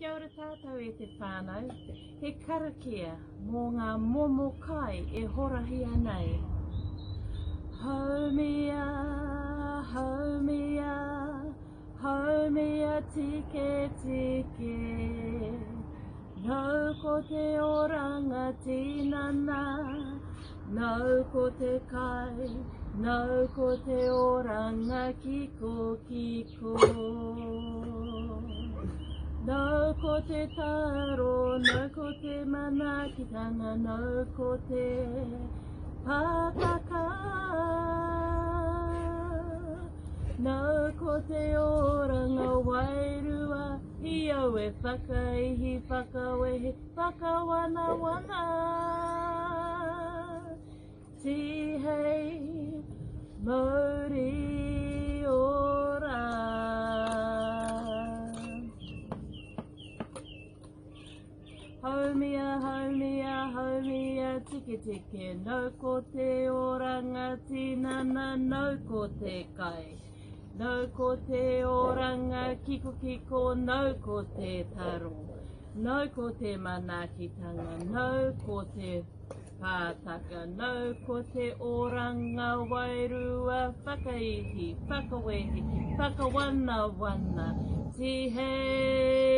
Kia ora tātou e te whānau. He karakia mō ngā momo kai e horahia nei. Haumia, haumia, haumia tiketike. Nau ko te oranga tinana, nau ko te kai, nau ko te oranga kikokiko. Nau ko te taro, nau ko te manaakitanga, nau ko te pātaka. Nau ko te oranga wairua, i au e whakaihi, whakawehe, whakawanawana. Tihei mauri ora. Haumia, haumia, haumia, tiketike, nau ko te oranga tinana, nau ko te kai. Nau ko te oranga kikokiko, nau ko te taro. Nau ko te manaakitanga, nau ko te Pātaka nau ko te oranga wairua whakaihi, whakawehi, whakawanawana, tihei!